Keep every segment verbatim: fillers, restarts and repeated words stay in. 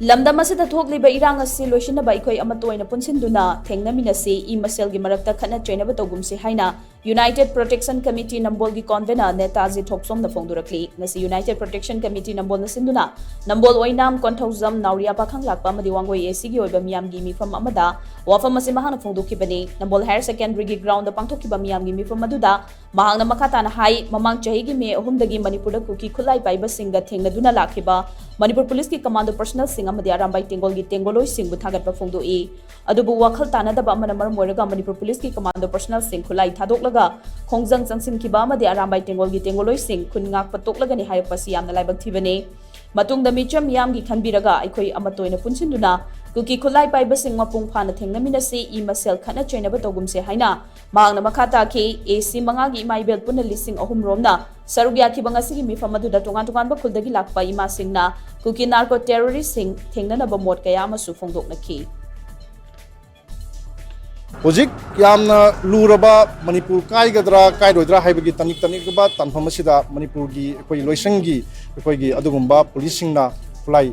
ꯂꯝꯗꯝ ꯑꯁꯤꯗ ꯊꯣꯛꯂꯤꯕ ꯏꯔꯥꯡ ꯑꯁꯤ ꯂꯣꯏꯁꯤꯟꯅꯕ ꯑꯩꯈꯣꯏ ꯑꯃꯠꯇ ꯑꯣꯏꯅ ꯄꯨꯟꯁꯤꯟꯗꯨꯅ ꯊꯦꯡꯅꯃꯤꯟꯅꯁꯤ, ꯏ ꯃꯁꯦꯜꯒꯤ ꯃꯔꯛꯇ ꯈꯠꯅ ꯆꯩꯅꯕ ꯇꯧꯒꯨꯝꯁꯤ ꯍꯥꯏꯅ United Protection Committee ꯅꯝꯕꯣꯜꯒꯤ convener Netaji ꯊꯣꯛꯆꯣꯝꯅ ꯐꯣꯡꯗꯣꯔꯛꯂꯤ꯫ ꯉꯁꯤ United Protection Committee ꯅꯝꯕꯣꯜꯅ ꯁꯤꯟꯗꯨꯅ ꯅꯝꯕꯣꯜ ꯑꯣꯏꯅꯥꯝ, ꯀꯣꯟꯊꯧꯖꯝ, ꯅꯥꯎꯔꯤꯌꯥ, ꯄꯥꯈꯪꯂꯥꯛꯄ ꯑꯃꯗꯤ ꯋꯥꯡꯒꯣꯏ A C ꯒꯤ ꯑꯣꯏꯕ ꯃꯤꯌꯥꯝꯒꯤ ꯃꯤꯐꯝ ꯑꯃꯗ ꯋꯥꯐꯝ ꯑꯁꯤ ꯃꯍꯥꯛꯅ ꯐꯣꯡꯗꯣꯛꯈꯤꯕꯅꯤ꯫ ꯅꯝꯕꯣꯜ Higher Secondary ꯒꯤ ground ꯗ ꯄꯥꯡꯊꯣꯛꯈꯤꯕ ꯃꯤꯌꯥꯝꯒꯤ ꯃꯤꯐꯝ ꯑꯗꯨꯗ ꯃꯍꯥꯛꯅ ꯃꯈꯥ ꯇꯥꯅ ꯍꯥꯏ, ꯃꯃꯥꯡ ꯆꯍꯤꯒꯤ ꯃꯦ ꯑꯍꯨꯝꯗꯒꯤ ꯃꯅꯤꯄꯨꯔꯗ ꯀꯨꯀꯤ ꯈꯨꯠꯂꯥꯏ ꯄꯥꯏꯕꯁꯤꯡꯒ ꯊꯦꯡꯅꯗꯨꯅ ꯂꯥꯛꯈꯤꯕ ꯃꯅꯤꯄꯨꯔ ꯄꯨꯂꯤꯁꯀꯤ commando personnel ꯁꯤꯡ ꯑꯃꯗꯤ ꯑꯔꯥꯝꯕꯥꯏ ꯇꯦꯡꯒꯣꯜꯒꯤ ꯇꯦꯡꯒꯣꯜꯂꯣꯏꯁꯤꯡꯕꯨ ꯊꯥꯒꯠꯄ ꯐꯣꯡꯗꯣꯛꯏ꯫ ꯑꯗꯨꯕꯨ ꯋꯥꯈꯜ ꯇꯥꯅꯗꯕ ꯑꯃꯅ ꯃꯔꯝ ꯑꯣꯏꯔꯒ ꯃꯅꯤꯄꯨꯔ ꯄꯨꯂꯤꯁꯀꯤ commando personnel ꯁꯤꯡ ꯈꯨꯠꯂꯥꯏ ꯊꯥꯗꯣꯛꯂꯒ ꯈꯣꯡꯖꯪ ꯆꯪꯁꯤꯟꯈꯤꯕ ꯑꯃꯗꯤ ꯑꯔꯥꯝꯕꯥꯏ ꯇꯦꯡꯒꯣꯜꯒꯤ ꯇꯦꯡꯒꯣꯜꯂꯣꯏꯁꯤꯡ ꯈꯨꯟ ꯉꯥꯛꯄ ꯇꯣꯛꯂꯒꯅꯤ ꯍꯥꯏꯔꯛꯄꯁꯤ ꯌꯥꯝꯅ ꯂꯥꯏꯕꯛ ꯊꯤꯕꯅꯤ꯫ ꯃꯇꯨꯡꯗ ꯃꯤꯆꯝ ꯃꯤꯌꯥꯝꯒꯤ ꯈꯟꯕꯤꯔꯒ ꯑꯩꯈꯣꯏ ꯑꯃꯠꯇ ꯑꯣꯏꯅ ꯄꯨꯟꯁꯤꯟꯗꯨꯅ ꯀꯨꯀꯤ ꯈꯨꯠꯂꯥꯏ ꯄꯥꯏꯕꯁꯤꯡ ꯃꯄꯨꯡ ꯐꯥꯅ ꯊꯦꯡꯅꯃꯤꯟꯅꯁꯤ, ꯏ ꯃꯁꯦꯜ ꯈꯠꯅ ꯆꯩꯅꯕ ꯇꯧꯒꯨꯝꯁꯦ ꯍꯥꯏꯅ ꯃꯍꯥꯛꯅ ꯃꯈꯥ ꯇꯥꯈꯤ꯫ A C ꯃꯉꯥꯒꯤ ꯏꯃꯥ ꯏꯕꯦꯜ ꯄꯨꯟꯅ ꯂꯤꯁꯤꯡ ꯑꯍꯨꯝ ꯔꯣꯝꯅ ꯁꯔꯨꯛ ꯌꯥꯈꯤꯕ ꯉꯁꯤꯒꯤ ꯃꯤꯐꯝ ꯑꯗꯨꯗ ꯇꯣꯉꯥꯟ ꯇꯣꯉꯥꯟꯕ ꯈꯨꯜꯗꯒꯤ ꯂꯥꯛꯄ ꯏꯃꯥꯁꯤꯡꯅ ꯀꯨꯀꯤ narco terrorist ꯁꯤꯡ ꯊꯦꯡꯅꯅꯕ ꯃꯣꯠ ꯀꯌꯥ ꯑꯃꯁꯨ ꯐꯣꯡꯗꯣꯛꯅꯈꯤ꯫ ꯍꯧꯖꯤꯛ ꯌꯥꯝꯅ ꯂꯨꯔꯕ ꯃꯅꯤꯄꯨꯔ ꯀꯥꯏꯒꯗ꯭ꯔꯥ ꯀꯥꯏꯔꯣꯏꯗ꯭ꯔꯥ ꯍꯥꯏꯕꯒꯤ ꯇꯅꯤꯛ ꯇꯅꯤꯛꯂꯕ ꯇꯥꯟꯐꯝ ꯑꯁꯤꯗ ꯃꯅꯤꯄꯨꯔꯒꯤ ꯑꯩꯈꯣꯏ ꯂꯣꯏꯁꯪꯒꯤ ꯑꯩꯈꯣꯏꯒꯤ ꯑꯗꯨꯒꯨꯝꯕ ꯄꯨꯂꯤꯁꯁꯤꯡꯅ ꯈꯨꯠꯂꯥꯏ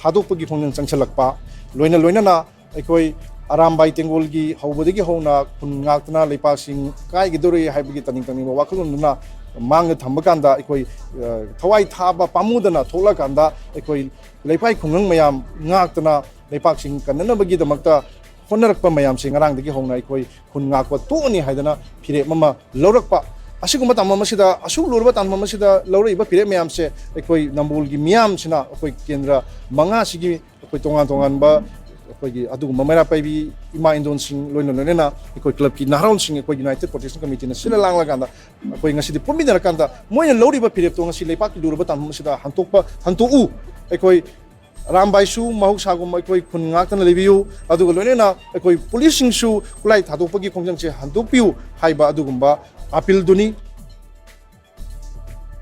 ꯊꯥꯗꯣꯛꯄꯒꯤ ꯈꯣꯡꯖꯪ ꯆꯪꯁꯤꯜꯂꯛꯄ, ꯂꯣꯏꯅ ꯂꯣꯏꯅꯅ ꯑꯩꯈꯣꯏ ꯑꯔꯥꯝꯕꯥꯏ ꯇꯦꯡꯒꯣꯜꯒꯤ ꯍꯧꯕꯗꯒꯤ ꯍꯧꯅ ꯈꯨꯟ ꯉꯥꯛꯇꯅ ꯂꯩꯄꯥꯛꯁꯤꯡ ꯀꯥꯏꯒꯗꯧꯔꯦ ꯍꯥꯏꯕꯒꯤ ꯇꯅꯤꯛ ꯇꯅꯤꯛꯕ ꯋꯥꯈꯜꯂꯣꯟꯗꯨꯅ ꯃꯥꯡꯗ ꯊꯝꯕ ꯀꯥꯟꯗ ꯑꯩꯈꯣꯏ, ꯑ, ꯊꯋꯥꯏ ꯊꯥꯕ ꯄꯥꯝꯃꯨꯗꯅ ꯊꯣꯛꯂꯛꯑꯀꯥꯟꯗ ꯑꯩꯈꯣꯏ ꯂꯩꯄꯥꯏ ꯈꯨꯡꯒꯪ ꯃꯌꯥꯝ ꯉꯥꯛꯇꯅ ꯂꯩꯄꯥꯛꯁꯤꯡ ꯀꯟꯅꯅꯕꯒꯤꯗꯃꯛꯇ ꯍꯣꯠꯅꯔꯛꯄ ꯃꯌꯥꯝꯁꯤ ꯉꯔꯥꯡꯗꯒꯤ ꯍꯧꯅ ꯑꯩꯈꯣꯏ ꯈꯨꯟ ꯉꯥꯛꯄ ꯇꯣꯛꯑꯅꯤ ꯍꯥꯏꯗꯅ ꯐꯤꯔꯦꯞ ꯑꯃ ꯂꯧꯔꯛꯄ꯫ ꯑꯁꯤꯒꯨꯝꯕ ꯇꯥꯟꯐꯝ ꯑꯁꯤꯗ, ꯑꯁꯨꯛ ꯂꯨꯔꯕ ꯇꯥꯟꯐꯝ ꯑꯁꯤꯗ ꯂꯧꯔꯛꯏꯕ ꯐꯤꯔꯦꯞ ꯃꯌꯥꯝꯁꯦ ꯑꯩꯈꯣꯏ ꯅꯝꯕꯣꯜꯒꯤ ꯃꯤꯌꯥꯝꯁꯤꯅ ꯑꯩꯈꯣꯏ ꯀꯦꯟꯗ꯭ꯔ ꯃꯉꯥꯁꯤꯒꯤ ꯑꯩꯈꯣꯏ ꯇꯣꯉꯥꯟ ꯇꯣꯉꯥꯟꯕ ꯑꯩꯈꯣꯏꯒꯤ ꯑꯗꯨꯒꯨꯝꯕ ꯃꯩꯔꯥ ꯄꯥꯏꯕꯤ ꯏꯃꯥ ꯏꯟꯗꯣꯟꯁꯤꯡ ꯂꯣꯏꯅ ꯂꯣꯏꯅꯅ ꯑꯩꯈꯣꯏ club ꯀꯤ ꯅꯍꯥꯔꯣꯜꯁꯤꯡ ꯑꯩꯈꯣꯏ United Protection Committee ꯅ ꯁꯤꯜꯂ ꯂꯥꯡꯂꯀꯥꯟꯗ ꯑꯩꯈꯣꯏ ꯉꯁꯤꯗꯤ ꯄꯨꯟꯃꯤꯟꯅꯔꯀꯥꯟꯗ ꯃꯣꯏꯅ ꯂꯧꯔꯤꯕ ꯐꯤꯔꯦꯞꯇꯣ ꯉꯁꯤ ꯂꯩꯄꯥꯛꯀꯤ ꯂꯨꯔꯕ ꯇꯥꯟꯐꯝ ꯑꯁꯤꯗ ꯍꯟꯗꯣꯛꯄ, ꯍꯟꯗꯣꯛꯎ꯫ ꯑꯩꯈꯣꯏ ꯑꯔꯥꯝꯕꯥꯏꯁꯨ ꯃꯍꯧꯁꯥꯒꯨꯝ ꯑꯩꯈꯣꯏ ꯈꯨꯟ ꯉꯥꯛꯇꯅ ꯂꯩꯕꯤꯌꯨ, ꯑꯗꯨꯒ ꯂꯣꯏꯅꯅ ꯑꯩꯈꯣꯏ ꯄꯨꯂꯤꯁꯁꯤꯡꯁꯨ ꯈꯨꯠꯂꯥꯏ ꯊꯥꯗꯣꯛꯄꯒꯤ ꯈꯣꯡꯖꯪꯁꯦ ꯍꯟꯗꯣꯛꯄꯤꯌꯨ ꯍꯥꯏꯕ ꯑꯗꯨꯒꯨꯝꯕ appeal ꯗꯨꯅꯤ꯫